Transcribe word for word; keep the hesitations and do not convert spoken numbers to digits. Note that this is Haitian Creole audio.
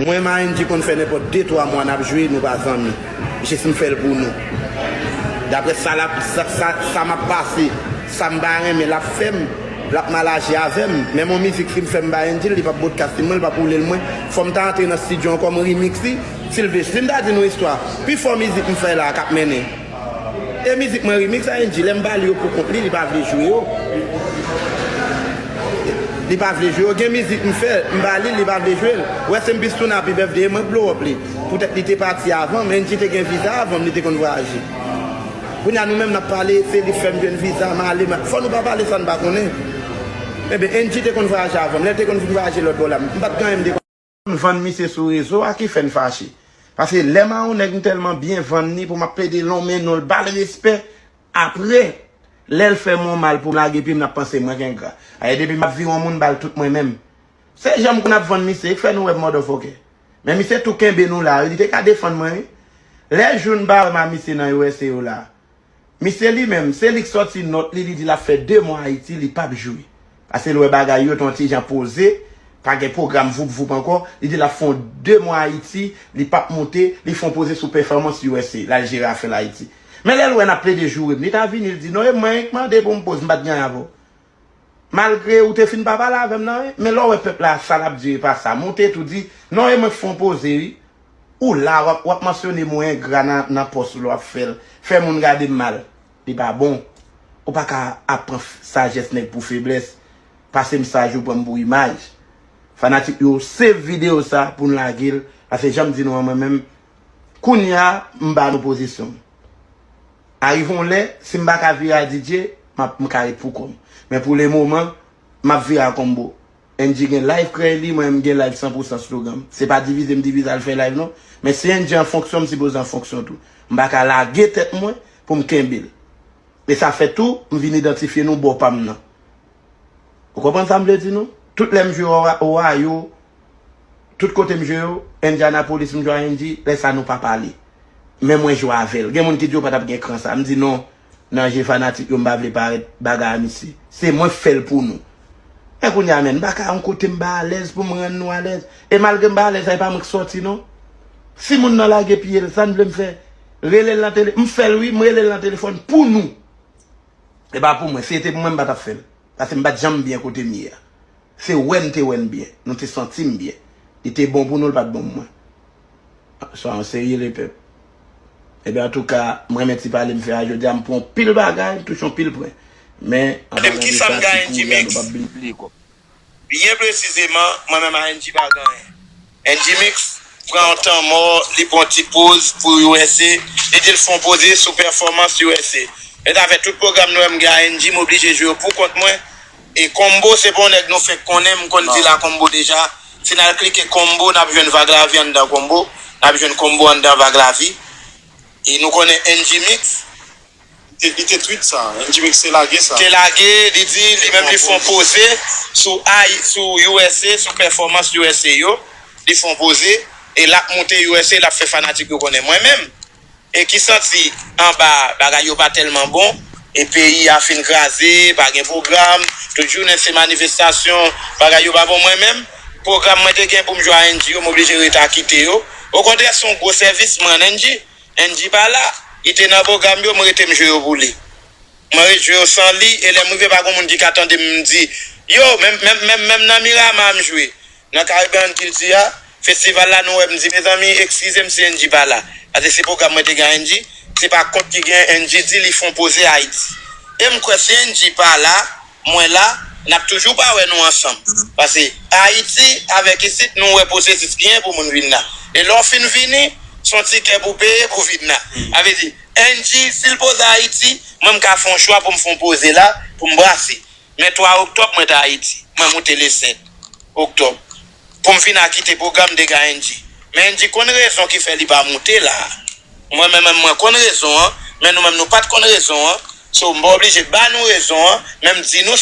Mwen, M A N G konn fè nenpòt de twa mwa n ap jwe, nou pa zanmi. Jis m fè l pou nou. Daprè sa l ap, sa, sa, sa m ap pase, sa m pa renmen, l ap fè m, l ap mal aji avè m. Menm yon mizik, si m fè m ba N G, li p ap broadcast mwen, li p ap woule l mwen. Fò m ta antre nan estidyo ankò, m remix li. Si l vle, si m ta di nou istwa, pi fò mizik m fè la k ap mennen. E mizik mwen remix a N G, lè m ba li yo pou kont li, li pa vle jwe yo. Li pa vle jwe yo. Gen mizik m fè, m ba li, li pa vle jwe l. Ou wè se m Pistouna Happy Birthday, e mwen k blow up li. Poutèt li te pati avan m, N G te gen viza avan m, li te konn vwayaje. Kounye a nou menm n ap pale, se li k fè m jwenn viza, m ale, m, fò nou pa pale sa n pa konnen. Enben, N G te konn vwayaje avan m, lè l te konn vin vwayaje lòt bò la, m pa t gen anyen m te konn vann misye sou rezo a ki fè n fache. Paske lè m a yon nèg m tèlman byen vann li pou m ap plede lonmen non l, ba l respè. Apre, lè l fè m yon mal pou m lage pye m, n ap panse mwen k engra. Ayè depi m ap vire yon moun, m ba l tout mwen menm. Se jan m konn ap vann misye, e k fè nou wè m motherfucker. Men misye tou kenbe nou la wi, li te ka defann mwen wi. Lè jou n pa wè m a misye nan U S A yo la. Misye li menm, se li k sòti nòt li, li di l ap fè de mwa Ayiti, li p ap jwe. Paske l wè bagay yo te yon ti jan poze, pa gen pwogram voup voup ankò, li di l ap fè yon de mwa Ayiti, li p ap moute, li fè yon poze sou pèfòmans U S A, l al jere afè l Ayiti. Men lè l wè n ap plede joure m, li ta vini, li di, "Non, e mwen k mande pou m poze, m pa t gen anyen avè w." Malgre ou te fin pa pale avè m nan, wi, men lè w wè pèp la, sa l ap di e pa sa. Moute tou di, "Non, e mwen k fè yon poze, wi." Ou la, w ap, w ap mansyone mo engra nan, nan pòs ou lè w ap fè l. Fè moun gade m mal. Li pa bon. Ou pa ka ap pran f-, sajès nèg pou feblès. Pase m saj ou pran m pou imaj. Fanatik yo, save videyo sa pou n lage l. Paske jan m di nou an mwen menm, kounye a, m ba nou pozisyon m. Arive yon lè, si m pa ka vire a D J, m ap, m ka ret pou kò m. Men pou le moman, m ap vire a Combo. N G gen live krèy li, mwen menm m gen live san pou san slogan m. Se pa divize m divize al fè live non. Men si N G an fonksyon, m sipoze an fonksyon tou. M pa ka lage tèt mwen pou m kenbe l. E sa fè tou, m vin idantifye nou bò pa m nan. Ou konprann sa m vle di nou? Tout lè m jwe Owa-, Ohio, tout kote m jwe yo, Indianapolis m jwe a N G, lè sa nou pa pale. Men mwen jwe avè l. Gen moun ki di yo pa t ap gen kran sa. M di non, nan je fanatik yo, m pa vle parèt bagay a misye. Se mwen k fè l pou nou. Men kounye a, menn, m pa ka yon kote m pa alèz pou m rann nou alèz. E malgre m pa alèz, sa e pa mwen k sòti non. Si moun nan lage pye l, sa n vle m fè? Rele l nan tele-, m fè l wi, m rele l nan telefòn pou nou. E pa pou mwen, si se te pou mwen, m pa t ap fè l. Paske m pa t janm byen kote m ye a. Se wè n te wè n byen, nou te santi n byen. Li te bon pou nou, li pa t bon pou mwen. Swa an serye lepèp. Ebyen, antouka, m renmen ti pale m fè a jodi a, m pran anpil bagay, m touche anpil pwen. Men, an palan de sa, ti kouri a, nou p ap bliye kòb. Byen presizeman, mwen menm a N G pa gen anyen. N G Mix pran yon tan mò, li pran yon ti poz pou U S A, li di l fè yon poze sou pèfòmans U S A. E ta fè tout pwogram nou wè m gen a N G, m oblije jwe yo pou kont mwen. E Combo, se pa yon nèg nou fenk konnen, m konn di l a Combo deja. Si n al klike Combo, n ap jwenn Vag Lavi anndan Combo, n ap jwenn Combo anndan Vag Lavi. E nou konnen N G Mix, Li te, li te tweet sa. N G Mix te lage sa. Te lage, li di, li menm li fè yon poze sou, sou U S A, sou pèfòmans U S A yo. Li fè yon poze, e l ap moute U S A, l ap fè fanatik yo konnen. Mwen menm, e ki santi anba bagay yo pa tèlman bon, e peyi a fin kraze, pa gen pwogram, tout jounen se manifestasyon, bagay yo pa bon. Mwen menm, pwogram mwen te gen pou m jwe a N G yo, m oblije rete a kite yo. Okontrè, se yon gwo sèvis m rann N G. N G pa la, li te nan pwogram yo, m rete m jwe yo pou li. Mwen ret jwe yo san li, e lè m rive pa gon moun ki ka tande m di, yo, menm, menm, menm, menm nan Miramar m jwe. Nan Caribbean Culture, festival la nou wè m di, mezanmi, eskize m si N G pa la. Paske se pwogram mwen te gen a N G, se pa kont ki gen N G di li fè yon poze Ayiti. E m kwè si N G pa la, mwen la, n ap toujou pa wè nou ansanm. Paske Ayiti avèk isit, nou wè pwosesis ki gen pou moun vin la. E lè w fin vini, se yon tikè pou peye pou vin la. Sa vle di, N G, si l poze Ayiti, mwen m ka fè yon chwa pou m fè yon poze la, pou m brase. Men twa oktòb, mwen t Ayiti. Mwen moute le senk oktòb. Pou m vin a kite pwogram de N G. Men N G konn rezon ki fè li pa moute la. Mwen menm, mwen konn rezon an, men nou menm nou pa t konn rezon an. So, m pa oblije ba nou rezon an, men m di nou